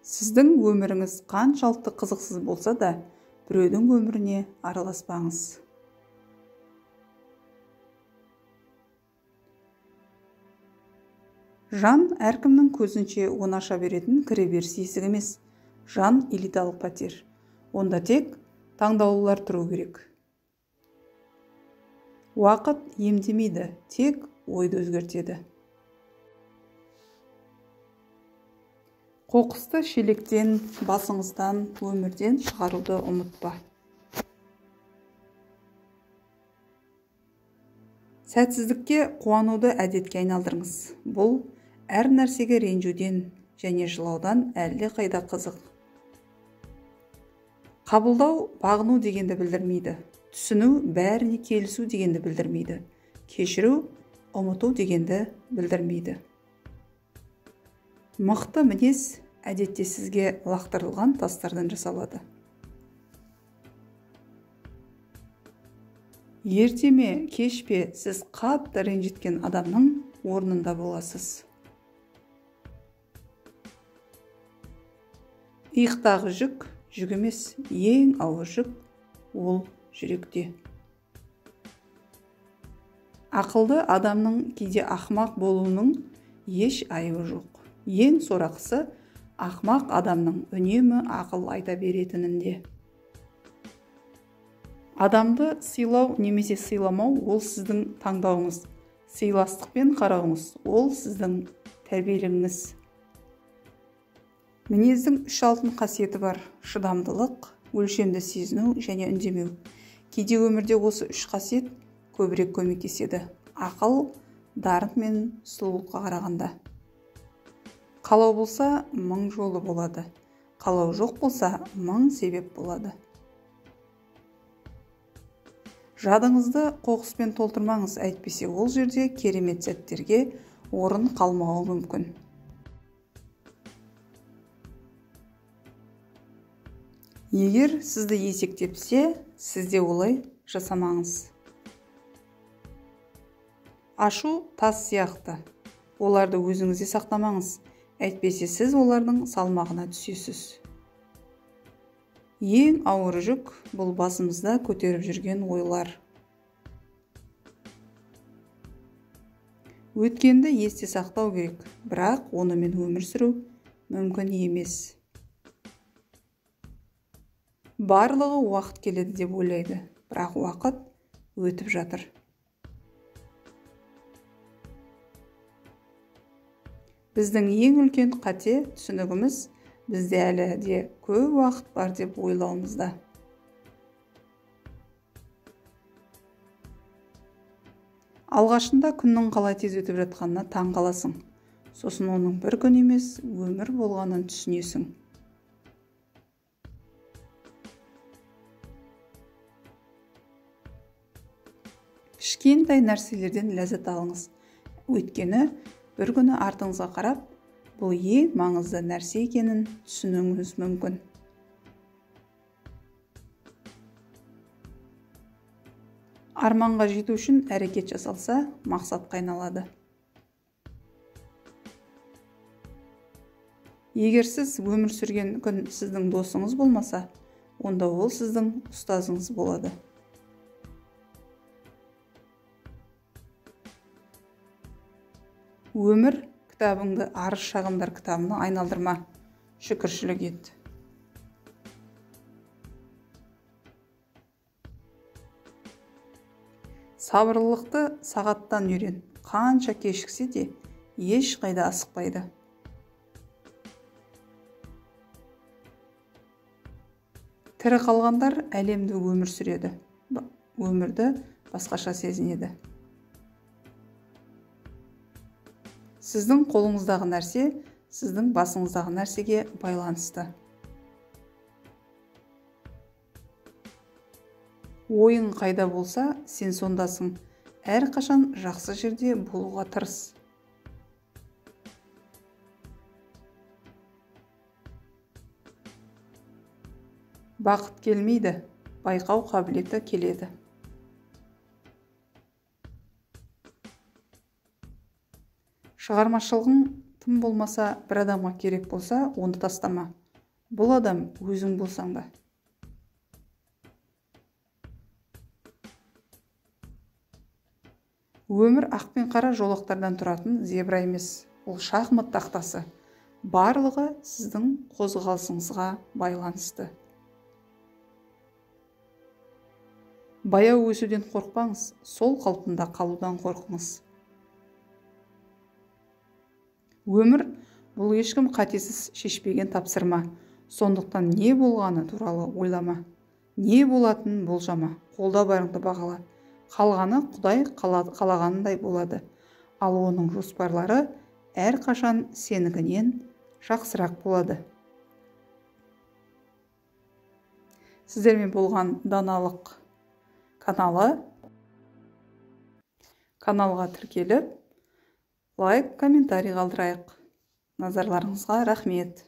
Сіздің өміріңіз қаншалықты қызықсыз болса да, біреудің өміріне араласпаңыз. Жан әркімнің көзінше оны аша беретін кіреберіс есік емес. Жан элиталық пәтер. Онда тек таңдаулылар тұру керек. Уақыт емдемейді, тек ойды өзгертеді. Қоқысты шелектен, басыңыздан, өмірден шығаруды ұмытпа. Сәтсіздікке қуануды әдетке айналдырыңыз. Бұл әр нәрсеге ренжуден және жылаудан әлде қайда қызық. Қабылдау бағыну дегенді білдірмейді. Түсіну бәріне келісу дегенді білдірмейді. Кешіру ұмыту дегенді білдірмейді. Мықты мінез әдетте сізге лақтырылған тастардан жасалады. Ерте ме, кеш пе, сіз қатты ренжіткен адамның орнында боласыз. Иықтағы жүк, жүк емес, ең ауыр жүк ол жүректе. Ақылды адамның кейде ақымақ болуының еш айыбы жоқ. Ең сорақысы ақымақ адамның үнемі ақыл айта беретінінде. Адамды сыйлау немесе сыйламау ол сіздің таңдауыңыз. Сыйластықпен қарауыңыз ол сіздің тәрбиелігіңіз. Мінездің үш алтын қасиеті бар: шыдамдылық, өлшемді сезіну және үндемеу. Кейде өмірде осы үш қасиет көбірек көмектеседі. Ақыл, дарын мен сұлулыққа қарағанда. Қалау болса, мың жолы болады. Қалау жоқ болса, мың себеп болады. Жадыңызды қоқыспен толтырмаңыз, әйтпесе ол жерде керемет сәттерге орын қалмауы мүмкін. Егер сізді есек тепсе, сіз де олай жасамаңыз. Ашу тас сияқты. Оларды өзіңізде сақтамаңыз. Әйтпесе сіз олардың салмағына түсесіз. Ең ауыр жүк бұл басымызда көтеріп жүрген ойлар. Өткенді есте сақтау керек, бірақ онымен өмір сүру мүмкін емес. Барлығы уақыт келеді деп ойлайды, бірақ уақыт өтіп жатыр. Біздің ең үлкен қате түсінігіміз бізде әлі де көп уақыт бар деп ойлауымызда. Алғашында күннің қалай тез өтіп жатқанына таң қаласың. Сосын оның бір күн емес, өмір болғанын түсінесің. Кішкентай нәрселерден ләззат алыңыз. Өйткені бір күні артыңызға қарап, бұл ең маңызды нәрсе екенін түсінуіңіз мүмкін. Арманға жету үшін әрекет жасалса, мақсатқа айналады. Егер сіз өмір сүрген күн сіздің досыңыз болмаса, онда ол сіздің ұстазыңыз болады. Өмір кітабыңды арыз шағымдар кітабына айналдырма, шүкіршілік ет. Сабырлылықты сағаттан үйрен, қанша кешіксе де ешқайда асықпайды. Тірі қалғандар әлемді өмір сүреді, өмірді басқаша сезінеді. Сіздің қолыңыздағы нәрсе, сіздің басыңыздағы нәрсеге байланысты. Ойың қайда болса, сен сондасың. Әрқашан жақсы жерде болуға тырыс. Бақыт келмейді, байқау қабілеті келеді. Шығармашылығың Тым болмаса бір адамға керек болса, оны тастама. Бұл адам өзің болсаң да. Өмір ақ пен қара жолақтардан тұратын зебра емес, ол шахмат тақтасы. Барлығы сіздің қозғалысыңызға байланысты. Баяу өсуден қорықпаңыз, сол қалпында қалудан қорқыңыз. Өмір бұл ешкім қатесіз шешпеген тапсырма. Сондықтан не болғаны туралы ойлама, не болатынын болжама, қолда барыңды бағала. Қалғаны Құдай қалағанындай болады, ал оның жоспарлары әрқашан сенікінен жақсырақ болады. Сіздермен болған Даналық каналы. Каналға тіркеліп, лайк, комментарий қалдырайық. Назарларыңызға рахмет.